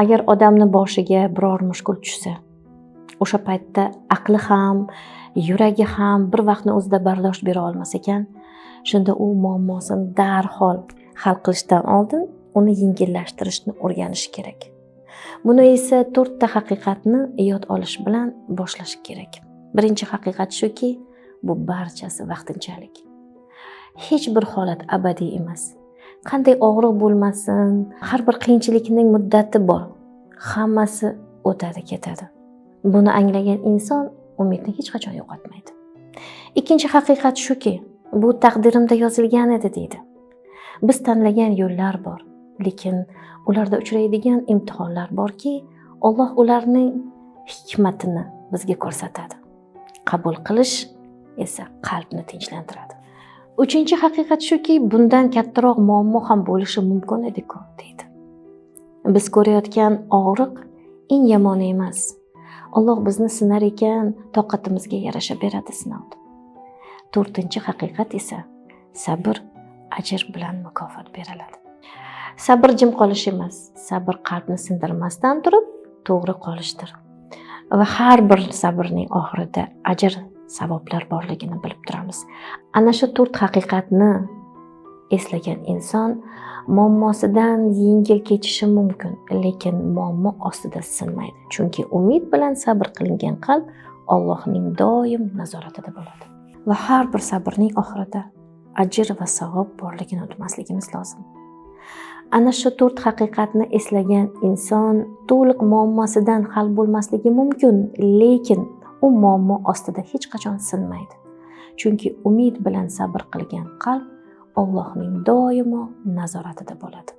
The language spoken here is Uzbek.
Agar odamni boshiga biror mushkul tushsa, o'sha paytda aqli ham, yuragi ham bir vaqtni o'zida bardosh bera olmas ekan, shunda u muammosini darhol hal qilishdan oldin uni yengillashtirishni o'rganishi kerak. Buni esa to'rtta haqiqatni yod olish bilan boshlash kerak. Birinchi haqiqat shuki, bu barchasi vaqtinchalik. Hech bir holat abadiy emas. Qanday og'riq bo'lmasin, har bir qiyinchilikning muddati bor. Hammasi o'tadi, ketadi. Buni anglagan inson umidni hech qachon yo'qotmaydi. Ikkinchi haqiqat shuki, bu taqdirimda yozilgan edi deydi. Biz tanlagan yo'llar bor, lekin ularda uchraydigan imtihonlar borki, Alloh ularning hikmatini bizga ko'rsatadi. Qabul qilish esa qalbni tinchlantiradi. Uchinchi haqiqat shuki, bundan kattaroq muammo ham bo'lishi mumkin edi-ku, deydi. Biz ko'rayotgan og'riq eng yomoni emas. Alloh bizni sinar ekan, toqatimizga yarasha beradi sinovni. To'rtinchi haqiqat esa sabr ajr bilan mukofot beriladi. Sabr jim qolish emas, sabr qalbni sindirmasdan turib to'g'ri qolishdir. Va har bir sabrning oxirida ajr, savoblar borligini bilib turamiz. Ana shu to'rt haqiqatni eslagan inson muammosidan yengil kechishi mumkin, lekin muammo ostida sinmaydi. Chunki umid bilan sabr qilingan qalb Allohning doim nazoratida bo'ladi. Va har bir sabrning oxirida ajr va savob borligini unutmasligimiz lozim. Ana shu to'rt haqiqatni eslagan inson to'liq muammosidan hal bo'lmasligi mumkin, lekin u muammo ostida hech qachon sinmaydi. Chunki umid bilan sabr qilgan qalb Allohning doimo nazoratida bo'ladi.